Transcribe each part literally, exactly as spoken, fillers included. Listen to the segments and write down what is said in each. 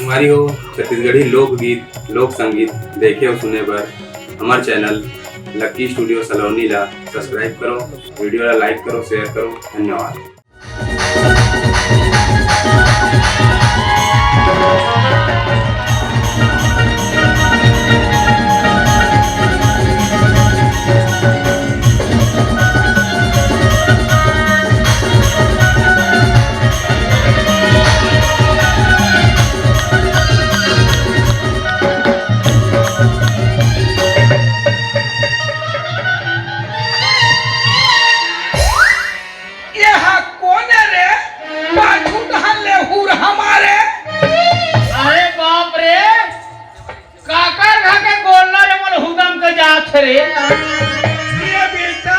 संगवारी हो, छत्तीसगढ़ी लोकगीत, लोक संगीत देखे अउ सुने बर हमर चैनल लक्की स्टूडियो सलोनी ला सब्सक्राइब करो, वीडियो ला लाइक करो, शेयर करो। धन्यवाद। ये हा कोन रे? पाछू डहर ले हुरहा मारे। अरे बाप रे, काकर घर के गोल्लर ए मोला हुदम के जात हे रे। ये बेटा,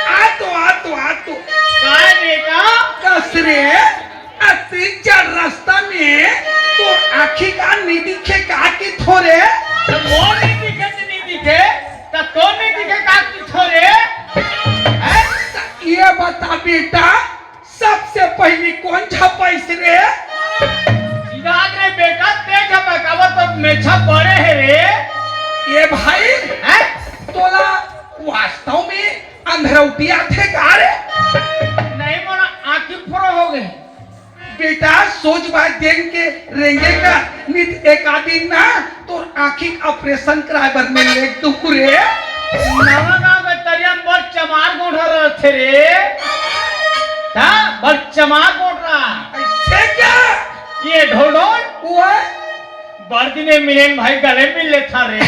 आ तो, आ तो, आ तो। काय बेटा? कस रे, अति चल रस्ता में तो आँखी का नी दिखे का कि थोरे? त मोर नी दिखे त नी दिखे, त तो नी दिखे का कि थोरे? हैं? त ये बता बेटा, सबसे पहिली कोन झपइस रे? सीधा रे बेटा, ते झपकावत तो मेछा बड़े हे रे। ये भाई, हैं? तोला वास्तव में अंधरौटी आथे का रे? नहीं, मोर आँखी फोरो हो गे। बेटा, सोच बात देख के रेंगे का, नित एक आध दिन ना तोर आँखी के ऑपरेशन कराए बर मिल ले दुख रे। नवा गाँव के तरिया में बड़ चमार गोठा रहथे रे। हाँ, बड़ चमार गोठा। ऐसे क्या? ये ढोल ढोल। वो है? बड़ दिने मिलेन भाई, गले मिल लेथा रे।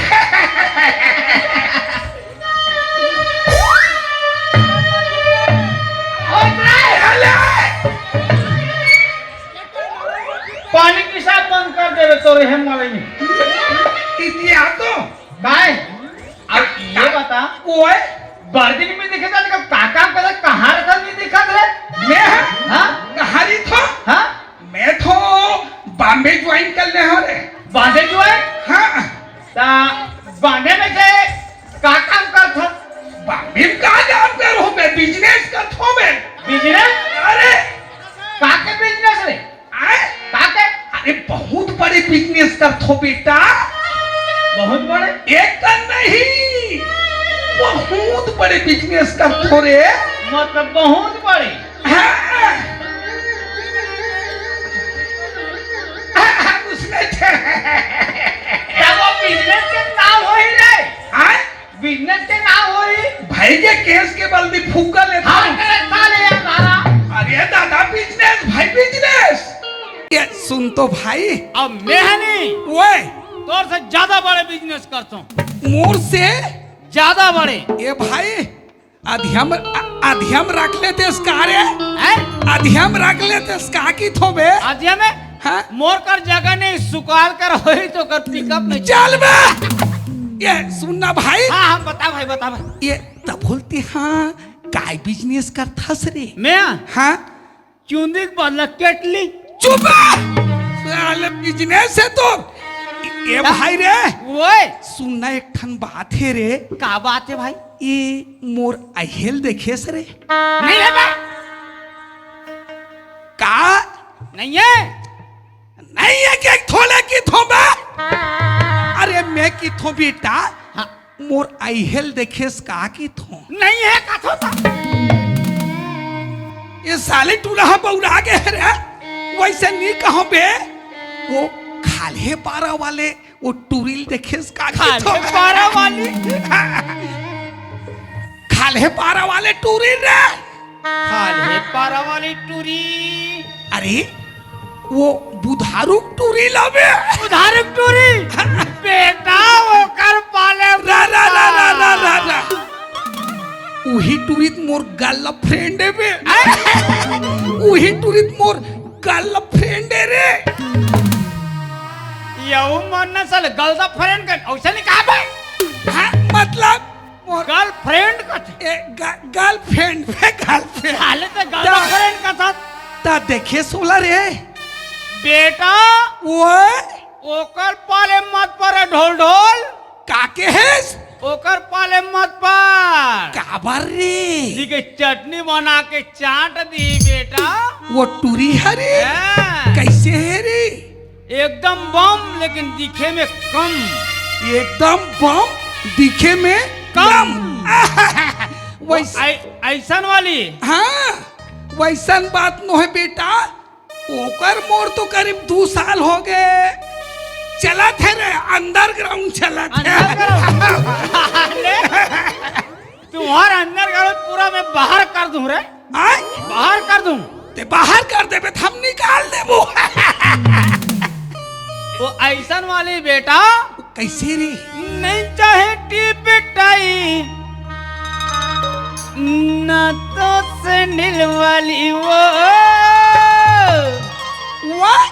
पानी पीसा बंद कर देवे तोरे हम मारे में। इतिया तो। काय? अब ये बता। ओए। बड़ दिन में दिखे था, का काम करे, कहाँ रहता, नहीं दिखा रे? मैं? हाँ? कहाँ रही था? हाँ? मैं तो बॉम्बे ज्वाइन कर ले हूँ रे। बॉम्बे ज्वाइन? हाँ। ता बॉम्बे में से का काम करत हस? बॉम्बे में का काम करूँ मैं? बिजनेस करत हूँ मैं। बिजनेस? अरे! का के बिजनेस रे? आए? का के? अरे बहुत बड़े बिजनेस करत हूँ बेटा। बहुत बड़े? एक का नहीं, बहुत बड़े बिजनेस करत हूँ रे। मतलब बहुत बड़े? हाँ। हाँ, उसमें थे। तब वो बिजनेस के नाम होही रे। हाँ? बिजनेस के नाम होही। भाई के केस के बल भी फूका लेता हाँ, हूँ। करे साले यार सारा। अरे दादा, बिजनेस भाई, बिजनेस। ये सुन तो भाई। अब मैं है नहीं। ओए। तोर से ज्यादा बड़े बिजनेस करता हूँ। मोर से? ज्यादा बड़े। ये भाई, अधियम, अ-, अधियम रख लेतेस का रे? हैं? अधियम रख लेतेस का कि थोबे? अधियम है? हाँ? मोर कर जगह नहीं, सुकाल कर होही तो कर पिकअप में चल बे। ये सुन ना भाई। हाँ, हाँ, बता भाई, बता भाई। ये तब बोलते हाँ, काय बिजनेस करथस रे? मैं? हाँ? चुंदी के बदला केटली। चुप बे। साले बिजनेस है तो। ए हाँ? भाई रे। ओए। सुनना एक ठन बात है रे। का बात है भाई? ये मोर अहेल देखेस रे। नहीं है बे। का? नहीं है। नहीं है कि थोले कि थोबे? अरे मैं कि थो बेटा। हाँ। मोर अहेल देखेस का कि थो? नहीं है कथो ता। ये साले टूरा बौरा गे रे। वैसे नहीं कहो बे। वो खाल्हे पारा वाले वो टूरी ल देखेस का कि खाल्हे थो? पारा वाली? खाल्हे पारा वाले टूरी रे। खाल्हे पारा वाली टूरी। अरे, वो बुधारू टूरी ला बे। बुधारू टूरी? बेटा, ओकर पाले रा, रा, रा, रा, रा, रा, रा। उही टूरी त मोर गर्लफ्रेंड है बे। उही टूरी त मोर गर्लफ्रेंड है रे। यहू मन न साले गर्लफ्रेंड का, ऐसे नहीं कहा बे। हाँ, मतलब? मोर गर्लफ्रेंड कथे। ए, ग-, गर्लफ्रेंड बे, गर्लफ्रेंड। साले ते गर्लफ्रेंड कथस। ता देखेस ओला रे। बेटा, ओए? ओकर पाले मत परे ढोल ढोल। का केहेस? ओकर पाले मत पर। काबर रे? जी के चटनी बना के चाट दी बेटा। वो टूरी हरे? हाँ। कैसे है रे? एकदम बम, लेकिन दिखे में कम। एकदम बम, दिखे में कम। कम। वो वैस- ऐ-, ऐसन वाली। हाँ, वैसन बात नोहे बेटा। ओकर मोर तो करीब दू साल हो गए, चलत हे रे, underground चलत हे। Underground? अरे, तुम्हार underground पूरा मैं बाहर कर दूं रे। आय? बाहर कर दूं। ते बाहर कर देबे त हम निकाल देबो। वो ऐसन वाली बेटा। कैसे रे? नहीं चाहे टीप टाई, ना तो सैंडल वाली वो। वाह!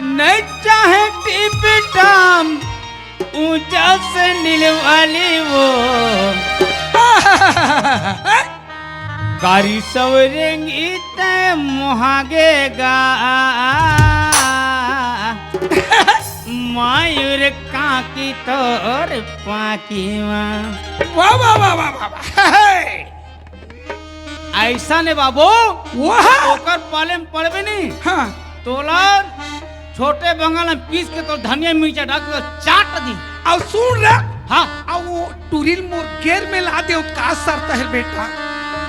नहीं चाहे टीप टाम, ऊंचा सैंडल वाली वो। कारी सवरेंगी तै मोहागेगा। मायूर काकी तोर पाकी मा। वाह, वाह, वाह, वाह, वाह, वाह। ऐसा ने बाबू, वाह। ओकर पाले में पड़बे नहीं। हाँ। तोला छोटे बंगाल में पीस के तो धनिया मिर्चा डाल के चाट दी। अउ सुन रे। हाँ। अउ वो टुरी ल मोर गेर में ला दे, का शर्त हे बेटा?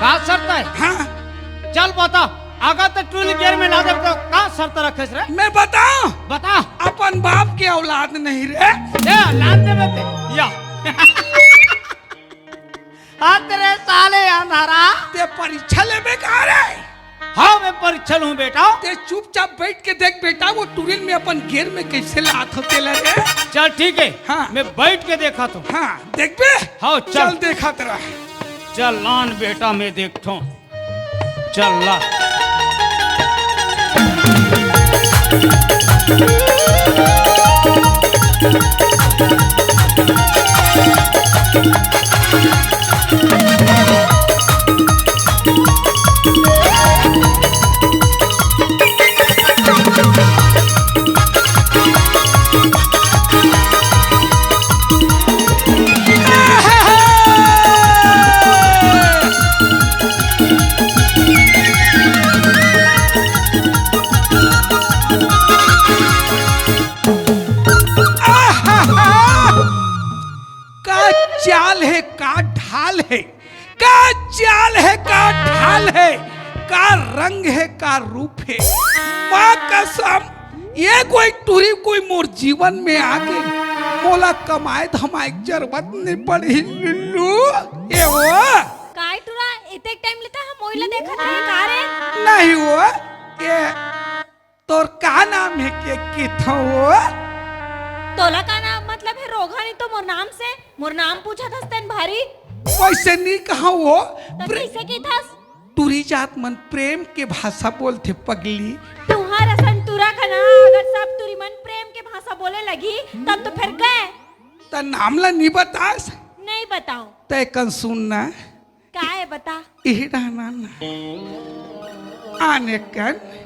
का शर्त हे? हाँ। चल बता, अगर तो टुरी ल गेर में ला दे तो का शर्त रखेस रे? मैं बताऊं? बता। अपन बाप के औलाद नहीं रे। ए, औलाद देबे ते। या। हाँ तेरे साले अंधारा। ते परीक्षा लेबे का रे? हाँ, मैं परीक्षा लूँ बेटा। ते चुपचाप बैठ के देख बेटा, वो टुरी ल मैं अपन गेर में कैसे लात हो तेला रे। चल ठीक है, हाँ। मैं बैठ के देखा तो। हाँ, देखबे? हाँ, चल। चल देखा तेरा। चल लान बेटा, मैं देखता हूँ। चल ला। का चाल हे, का ढाल हे, का चाल हे, का ढाल हे, का रंग हे, का रूप हे। माँ कसम, ये कोई टुरी कोई मोर जीवन में आगे, मोला कमाए धमाए के जरूरत नहीं पड़ही लुल्लू। ए वो। काय टुरा, इतेक टाइम लेता हम ओइला देखत रहे का रे? नहीं वो, ये तोर का नाम हे के किथो वो? तोला का नाम मतलब हे रोगहा नहीं तो मोर नाम से? मोर नाम पूछत हस तेन भारी। वैसे नहीं कहा वो। तो प्रे- कैसे किथस? टुरी जात मन प्रेम के भाषा बोलथे पगली। तुहार असन टुरा खना अगर सब टुरी मन प्रेम के भाषा बोले लगी तब तो फिर गए। त नाम ला नहीं बतास? नहीं बताऊं। तय कन सुन ना। काय बता? इही डाहना ना। आने कन।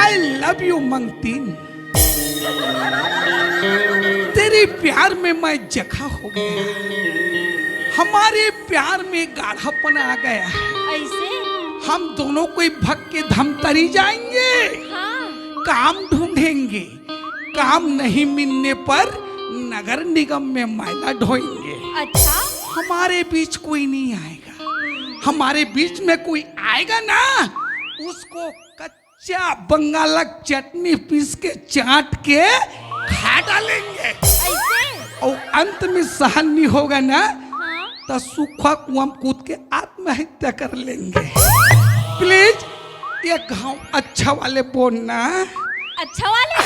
I love you मंगतीन। तेरे प्यार में मैं जखा हो गया। हमारे प्यार में गाढ़ापन आ गया है। ऐसे? हम दोनों कोई भग के धमतरी जाएंगे। हाँ। काम ढूंढेंगे। काम नहीं मिलने पर नगर निगम में मैला ढोएंगे। अच्छा? हमारे बीच कोई नहीं आएगा। हमारे बीच में कोई आएगा ना, उसको कच्चा बंगालक चटनी पीस के चाट के खा डालेंगे। ऐसे? और अंत में सहन नहीं होगा ना, हाँ। तो सूखा कुआं में कूद के आत्महत्या कर लेंगे। Please, ये घाव अच्छा वाले बोलना। अच्छा वाले?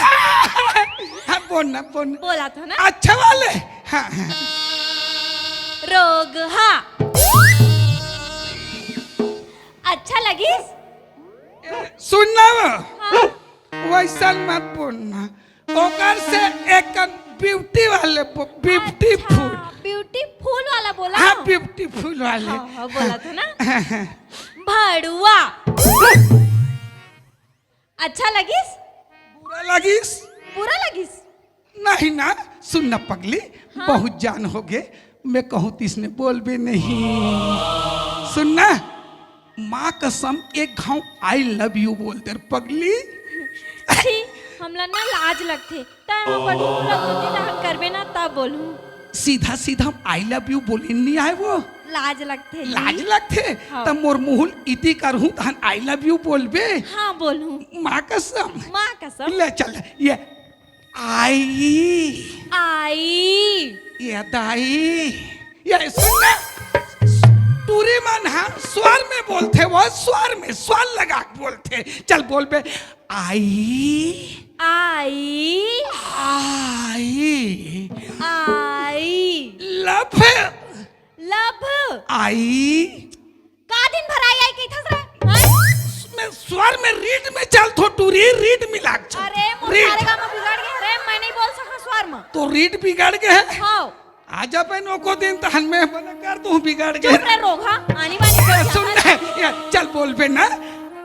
हाँ, बोलना, बोलना। बोला था ना? अच्छा वाले? हाँ, हाँ। रोगहा। अच्छा लगिस? सुनना वो। हाँ। वैसा मत बोलना। ओकर से एक beauty वाले बो-, beautiful। अच्छा, beautiful वाला बोला? हाँ, beautiful वाले। हाँ, हाँ, बोला था ना? भड़ुआ। अच्छा लगिस? बुरा लगिस? बुरा लगिस? नहीं ना, सुन ना पगली, हाँ? बहुत जान हो गे, मैं कहूँ तिसने बोलबे नहीं। सुन ना, माँ कसम एक घाव I love you बोल दे रे पगली। छी, हमला ना लाज लगथे। तैं अपन मुंह ला धोती तहन करबे ना, तब बोलहूँ। सीधा सीधा हम I love you बोले नहीं आए वो। लाज लगथे जी। लाज लगथे। हाँ। तब मोर मुंह ल इति करहूँ तहन I love you बोलबे। हाँ, बोलहूँ। माँ कसम। माँ कसम। ले चल, ये आई, आई। ये दाई, ये सुन ना, टूरी मन हा स्वर में बोलथे, वो स्वर में स्वर लगा के बोलथे। चल बोलबे, आई, आई। आई, आई। love, love। आई। का दिन भर आई आई कहिथस रे? हैं? मैं स्वर में, रीड में चल थो टूरी, रीड मिला के चल। अरे, मोर रीड। सारे गामा बिगड़ गे रे, मैं नहीं बोल सकूँ स्वर में। तो रीड बिगड़ गे हे। हाँ। आ जा बहन, ओको दिन तहन मैं बना कर दूँ बिगड़ गे। चुप रे रोगहा, आनी बानी बोल सुन सकत। ना, ये चल बोलबे ना।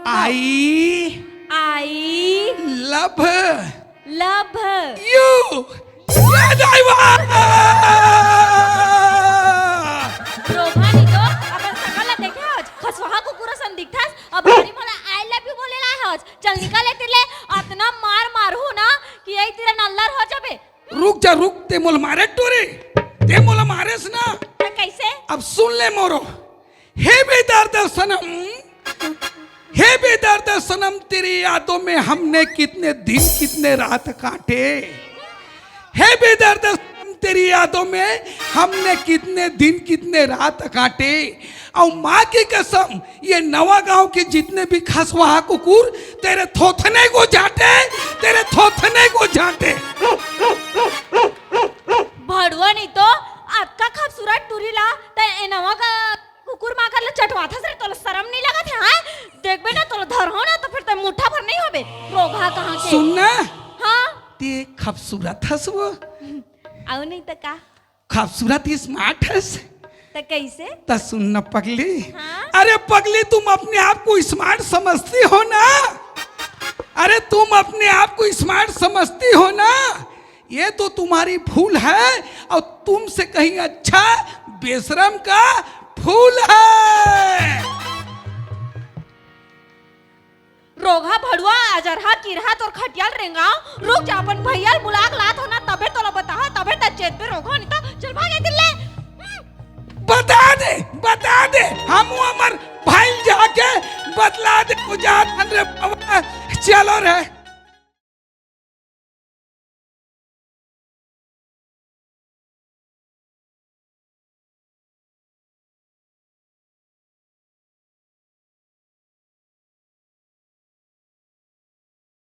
आई, आई। love, love। you, ये दाई वाह। रोगहा नहीं तो अपन सकल ला देखे हस, खसवाहा कुकुर असन दिखथस, अब हरी मोला I love you बोले ला हस। चल निकल ए तीर ले, अतना मार मारहूँ ना कि यही तीर नल्लर हो जाबे। रुक जा, रुक, ते मोला मारे टूरी, ते मोला मारेस ना। त कैसे? अब सुन ले मोरो, हे बेदर्द सनम, हे बेदर्द सनम, तेरी यादों में हमने कितने दिन कितने रात काटे। हे बेदर्द सनम, तेरी यादों में हमने कितने दिन कितने रात काटे। और माँ की कसम, ये नवा गांव के जितने भी खसवाहा कुकुर, तेरे थोथने को झांटे, तेरे थोथने को झांटे। भड़ुआ नहीं तो, अतका खूबसूरत टूरी ला, त ए नवा का कुकुर माकर ला चटवाथस रे, तोला शरम नहीं लगत हे, हाँ? देखबे ना, तोला धरहूँ ना, त फिर ते मुट्ठा भर नहीं होबे, रोगहा कहाँ के। सुन ना, हाँ? ते खूबसूरत हस वो। अउ नहीं त का? खूबसूरत smart हस। त कैसे? त सुन न पगली। हाँ? अरे पगली, तुम अपने आप को smart समझती हो ना? अरे तुम अपने आप को smart समझती हो ना? ये तो तुम्हारी भूल है और तुमसे कहीं अच्छा बेशरम का फूल है। रोगहा भड़ुआ अजरहा किरहा तोर खटियाल रेंगाव, रुक जा, अपन भैया ल बुला के लात हो ना, तबे तोला बताहा, तबे त चेतबे रोगहा, नहीं तो चल भाग ए तीर ले। बता दे, बता दे, हम हमर भाई जाके बतला दे, बुझात हन रे बाबा, चलो रे।